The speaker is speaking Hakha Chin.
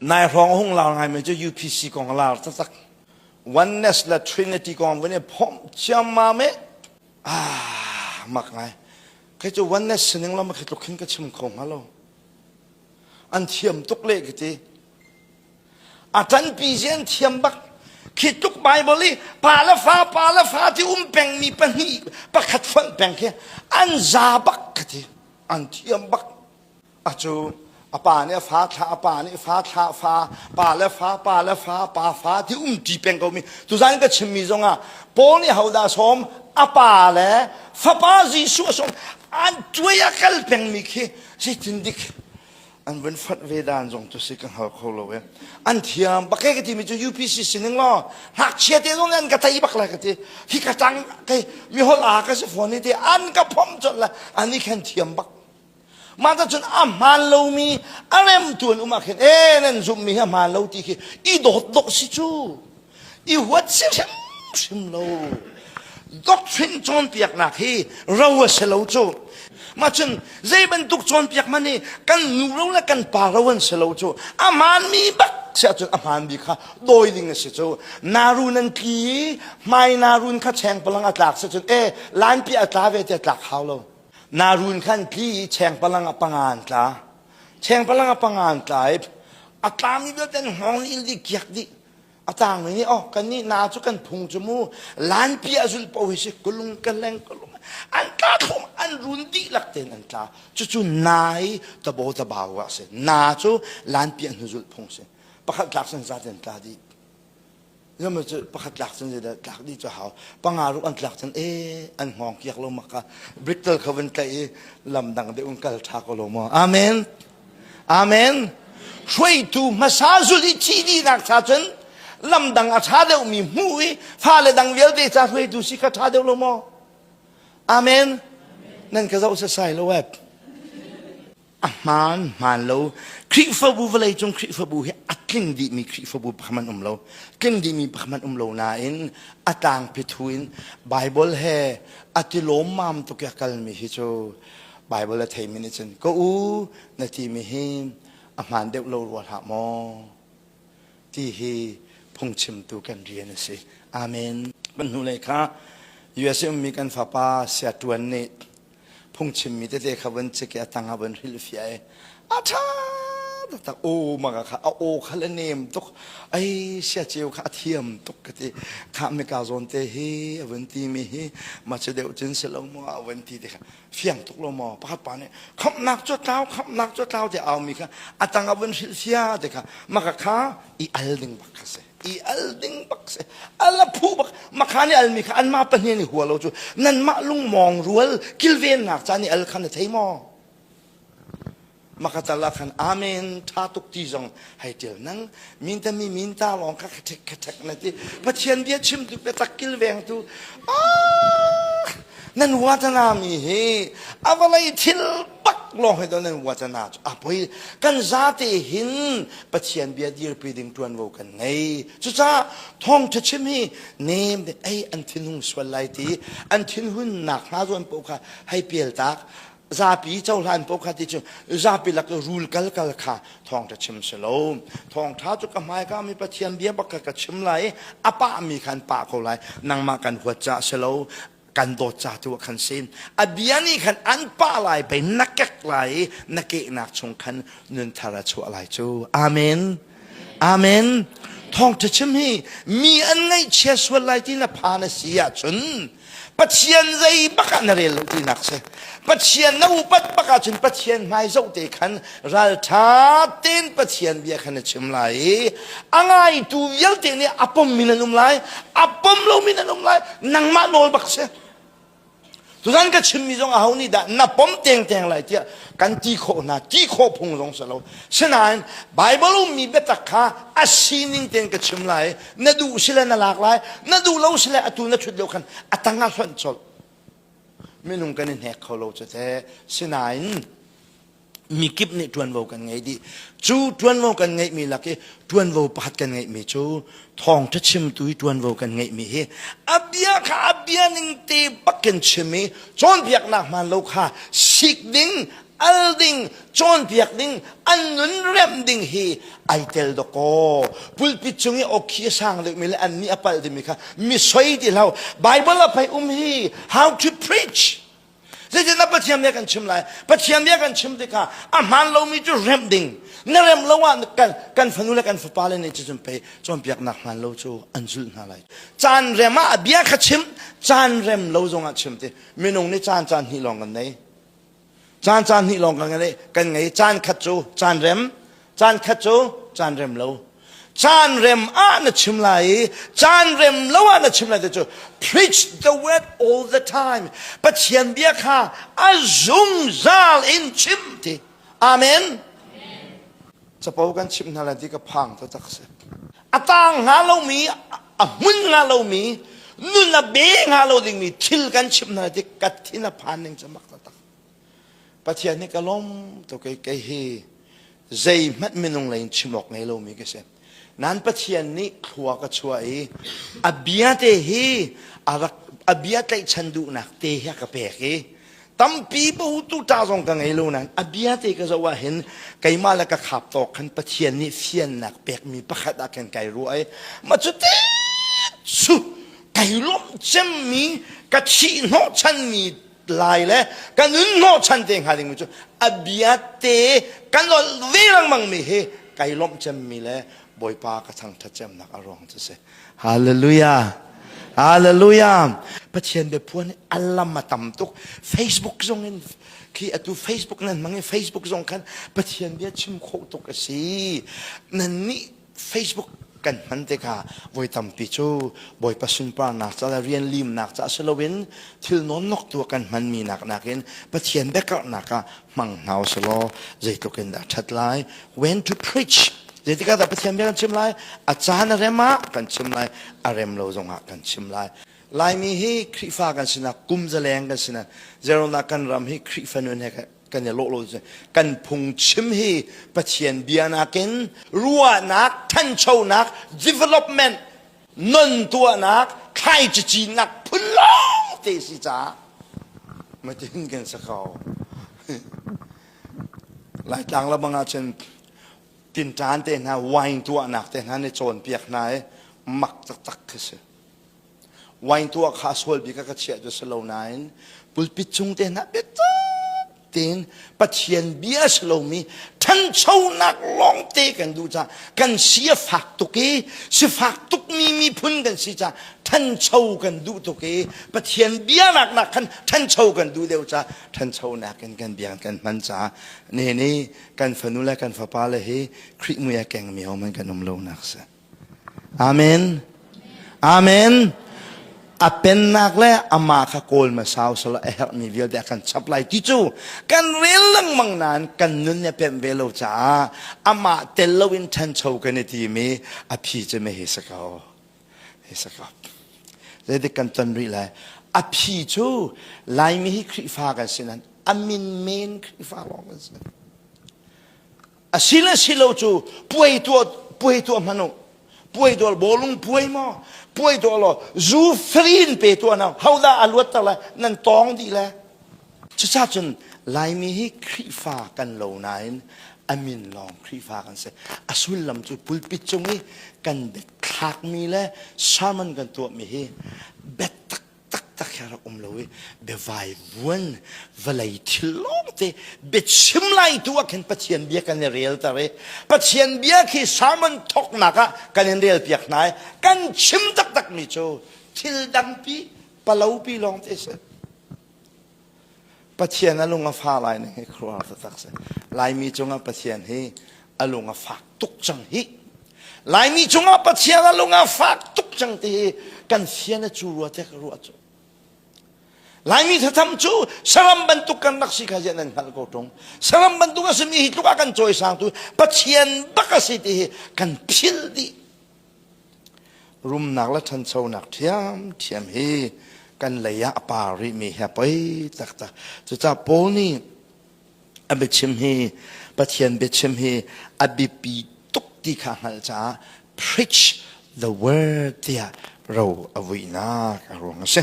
Nai hrawng a hung lar ngaimi cu UPC kong a lar taktak. Oneness le Trinity kong vun i phomh ciammam i ah mak ngai. Kei cu oneness sining lam khi tluk khin ka chim kho hnga lo. An thiam tuk le ka ti. A ṭanpi zi an thiam bak. Khi tluk Bible i pa le fa pa le fa ti um pengmi pahnih pakhat fonh peng khi an za bak ka ti. An thiam bak. A cu a pa nih a fa thlah a pa nih fa thlah fa pa le fa pa le fa pa fa ti um ṭi peng ko mi tuzan ka chimmi zongah Paul nih hodah sawm a pa le fapa Jesuh a sawm an tuai a kal pengmi khi zeitin dik an vun fat ve dan zong cu si ka hngal kho lo e an thiam bak ka timi cu UPC sining law ngakchia te zong an ka tei bak lai ka ti hi ka tang kai mi hol a ka si phone ni te an ka phom chot la an ni khan thiam bak Mah cun a hmaan lomi a remtu an um ah khin e nan zumhmi hi a hmaan lo ti khi i dawt dawh si cu i huat si hrimhrim lo doctrine cawnpiaknak hi ro a si lo cu mah cun zei bantuk cawnpiak man hi kan nu ro le kan pa ro an si lo cu a hmaanmi bak si ahcun a hmaanmi kha dawi ding a si cu naru nan tli i hmai narun kha chengpalang a tlak si cun e lanpi a tla ve ti a tlak hau lo Narun khan tli i chengpalang ah panga an tla. Chengpalang ah panga an tla i a tlami vialte an hngawng il dih kiak dih. A tangmi nih oh kan nih na cu kan phung cu mu lanpi ah zulh paoh hi si kulung ka leng kulung an tla thlum an run dihlak tein an tla. Cucu na i tabo tabau ah si. Na cu lanpi ah hnuzulh phung si. Pakhat tlak san zat in tla dih. Zama cu pakhat tlak cun zeidah tlak dih cu hau. Panga ruk an tlak cun e an hngawng kiak lo maka brittle kha van tlaih i lam dang deuh in kal ṭha ko lo maw. Amen. Amen. Hruaitu hmasa zul i thi dihnak cha cun lam dang a ṭha deuhmi hmuh i fale dang vialte ca hruaitu si kha ṭha deuh lo maw? Amen. Nan ka zoh sasai lo eh. A hmaan hmaan lo. Khrihfabu vawleicung Khrihfabu hi a tling dihmi Khrihfabu pakhat hmanh um lo. Tling dihmi pakhat hmanh um lo nain a tlangpi thu in Bible he a ti lawmmam tuk i a kalmi hi cu Bible a theimi nih cun ka u na timi hi a hmaan deuh lo rua hlah maw ti hi phungchimtu kan rian a si. Amen. Kan hnulei kha USA ummi kan fapa Sia Tuan nih phungchimmi tete kha vun cik i a tang ah vun hrilhfiah i a ṭha taktak aw maka kha a aw kha le nem tuk ai sia ceu kha a thiam tuk ka ti kha mika zawn te hi a vun ti mi hi ma cu deuh cun si lo maw a vun ti te kha fiang tuk lo maw pakhat pa nih khamhnak cu tlau khamhnak cu tlau ti au mi kha a tang ah vun hrilhfiah te kha maka kha i al ding bak kha si i al ding bak si al a phu bak makha nih almi kha anmah pahnih nih hua lo cu nanmah lungmawng rual kilvennak ca nih al kha na thei maw makatal ah khan amen tha tuk ti zong hei ṭial nang min ta mi min ta lawng kha khathek khathek na ti pathian bia chim tu biatak kilveng tu ah nan watana mi hi avalei thil bak lawng hi nan watana cu a poi kan zate hin Pathian bia dirpi ding ṭuanvo kan ngei. Cucaah thawngṭha chim hi nem te ei an thinhung sual lai ti an thinhunnak hna zawn paoh kha hei pialtak zapi cohlan paoh kha ti cu zapi lak i rul kal kal kha thawngṭha chim si lo. Thawngṭha cu ka hmaika mi Pathian bia bak kha ka chim lai i a pahmi kha an pah ko lai. Nangmah kan huat caah si lo kan dawt ca tu ah khan sin a bia nih khan an pah lai pei na kek lai i na kehnak chung khan nun thar a chuah lai cu amen amen thawngṭha chim hi mi an ngaihchia sual lai ti na phan a si ahcun Pathian zei bak ah na rel lo tinak si Pathian na upat bak ahcun Pathian hmai zoh te khan ralṭha tein Pathian bia khan na chim lai i a ngaitu vialte nih a pommi nan um lai a pom lomi nan um lai nangmah nawl bak si tuzan ka chimmi zong aho nih dah na pom tengteng lai tiah kan ti khawh hna ti khawh phung zong si lo sinain Bible ummi biatak kha a sining tein ka chim lai na duh sile na lak lai na duh lo sile atu na ṭhut lio khan a tang ah hlonh colh minung kan i hnek kho lo cu te sinain mikip nih ṭuanvo kan ngei dih. Cu ṭuanvo kan ngeihmi lak i ṭuanvo pakhat kan ngeihmi cu thawngṭha chimtu i ṭuanvo kan ngeihmi hi a bia kha a bia ning te bakin chim i cawnpiaknak hmaan lo kha sik ding. Al ding, cawnpiak ding, an nun remh ding hi ai tel dawkaw. Pulpit cung i awkhi a sang deuhmi le an nih a palh dingmi kha mi soi ti hlah. Bible a pei um hi how to preach. Zeitindah Pathian bia kan chim lai? Pathian bia kan chim tikah a hmaan lomi cu remh ding. Na remh lo ah kan, kan fanu le kan fapa le nih cun pei cawnpiaknak hmaan lo cu an zulh hna lai. Caan rem ah a bia kha chim, caan rem lo zongah chim ti. Minung nih caan caan hnih lawng kan nei. Caan caan hnih lawng kan ngei. Kan ngei. Caan khat cu caan rem, caan khat cu caan rem lo. Caan rem ah na chim lai i caan rem lo ah na chim lai ti cu preach the word all the time. Pathian bia kha a zungzal in chim ti. Amen. Capo kan chim hna lai ti ka phang taktak si. A tang hnga lomi, a hmun hnga lomi, nun a be hnga lo dingmi thil kan chim hna lai ti ka thin a phan ning cu mak taktak. Pathian nih ka lawm tuk i kei hi zeihmanh minung lei in chim awk ngei lomi ka si. Nan Pathian nih thlua ka chuah i a bia te hi a rak a bia tlaihchan duhnak te hi a ka pek i tampi botu ta zong ka ngei lo nain a bia te ka zoh ah hin keimah le ka khap tawk khan Pathian nih fiannak pekmi pakhat ah khan kai ruah i ma cu te cu kai lawmh cemmi ka thih hnawhchanmi lai le ka nun hnawhchan te hnga dingmi cu a bia te ka nolh ve lengmang mi hi kai lawmh cemmi le Bawipa ka thangṭhat cemnak a ruang cu si. Hallelujah. Hallelujah. Pathian biaphuan hi a lam a tam tuk. Facebook zong in khi atu Facebook nan hmang i Facebook zong khan Pathian bia chim khawh tuk a si. Nan nih Facebook kan hman tikah voi tampi cu Bawipa sunparnak ca le rian limnak ca si loin thil nawnnok tu kan hmanmi nak nakin Pathian biakarhnak ah hmang hna usih law zeitluk in dah ṭhat lai. When to preach zeitikah dah Pathian bia kan chim lai? A caan a rem ah kan chim lai, a rem lo zongah kan chim lai. Laimi hi Khrihfa kan sinak kum zaleng kan sinak zeronak kan ram hi Khrihfa nun he kan i lawh lo kan phungchim hi Pathian bia nakin ruahnak thanchonak development non tuahnak thlai cicinnak phun lawng te si caah matin kan sa ko Laitlang le bang ahcun tinṭan te hna wine tuahnak te hna nih cawnpiak hna i mak taktak khi si. Wine tuah kha a sual bik ah ka chiah cu si lo nain pulpit cung te hna biatak tein Pathian bia si lomi ṭhanchonak lawngte kan duh caah kan si a fak tuk i sifak tukmi miphun kan si caah ṭhancho kan duh tuk i Pathian bia nak khan ṭhancho kan duh deuh caah ṭhanchonak in kan bia kan hman caah ne nih kan fanu le kan fapa le hi Khrih mui a kengmi ho man kan um lo nak si. Amen. Amen. A pennak le amah kha kawl hmasa usila a herhmi vialte a kan chap lai ti cu kan rel lengmang nain kan nun nih a pemh ve lo caah amah tel loin ṭhancho kan i tim i a phi cu mei hi si ko. Hi si ko. Zeitik kan ton rih lai? A phi cu Laimi hi Khrihfa kan si nain a min men Khrihfa lawng kan si. A si le si lo cu puai tuah puai tuah hmanh u. Puai tuah bawlung puai maw? Puai tuah law zu free in pe tuah na hodah a luat ter lai nan tawng dih le. Cucaah cun Laimi hi Khrihfa kan lo nain a min lawng Khrihfa kan si. A sullam cu pulpit cung i kan biathlakmi le sermon kan tuahmi hi biatak taktak hi a rak um lo i biavaivuan vawlei thil lawngte biachim lai tu ah khin Pathian bia kan i relter i Pathian bia khi sermon thawknak ah kan in relpiak hna i kan chim taktakmi cu thil dangpi palopi lawngte si. Pathian a lung a fa lai ning hi khuaruahhar taktak si. Laimi cungah Pathian hi a lung a fak tuk cang hi. Laimi cungah Pathian a lung a fak tuk cang ti hi kan fian a cu rua te ka ruah cu. Laimi thatham cu saram bantuk kan rak si kha ziah nan hngalh ko ṭung. Saram bantuk a simi hi tluk ah kan cawisangtu Pathian bak a si ti hi kan philh dih. Rumnak le ṭhanchonak ṭhiamṭhiam hi kan lei ah a par rihmi hi a poi taktak. Cucaah Paul nih a biachim hi Pathian biachim hi a biapi tuk ti kha a hngalh caah preach the word tiah ro a vuihnak a ruang a si.